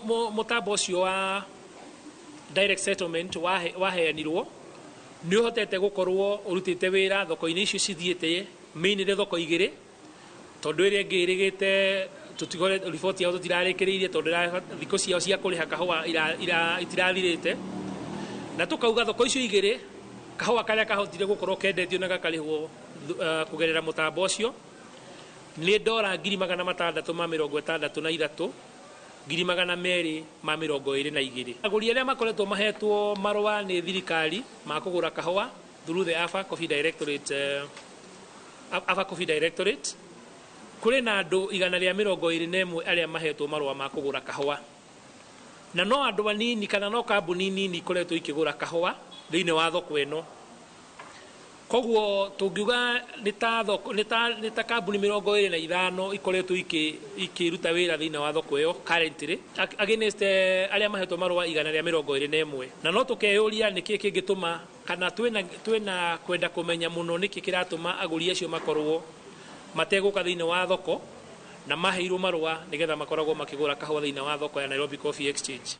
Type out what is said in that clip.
Mũtambo ũcio wa direct settlement waheanirwo nĩ ũhotete gũkorwo ũrutĩte wĩra thoko-inĩ icio cithiĩte, mainly thoko igĩrĩ, tondũ ĩrĩa ĩngĩ ĩrĩgĩte tũtigore riboti yao tũtirarĩkĩrĩirie, tondũ thikũ ciao cia kũrĩha kahũa itirathirĩte. Na tũkauga thoko icio igĩrĩ, kahũa karĩa kahotire gũkorwo kendetio na gakarĩhwo kũgerera mũtambo ũcio nĩ ndora 663 222. Agũri arĩa makoretwo mahetwo marũa nĩ thirikari ma kũgũra kahũa through the AFA Coffee Directorate, AFA Coffee Directorate, kũrĩ na andũ 121 arĩa mahetwo marũa ma kũgũra kahũa, na no andũ anini kana no kambuni nini ikoretwo ikĩgũra kahũa thĩinĩ wa thoko ĩno. Koguo tũngiuga nĩ ta thoko nĩ ta kambuni 25 ikoretwo ikĩruta wĩra thĩinĩ wa thoko ĩyo currently, against arĩa mahetwo marũa 121. Na no tũkeyũria nĩkĩ kĩngĩtũma, kana twĩna kwenda kũmenya mũno nĩkĩ kĩratũma agũri acio makorwo mategũka thĩinĩ wa thoko na maheirwo marũa nĩgetha makoragwo makĩgũra kahũa thĩinĩ wa thoko ya Nairobi Coffee Exchange.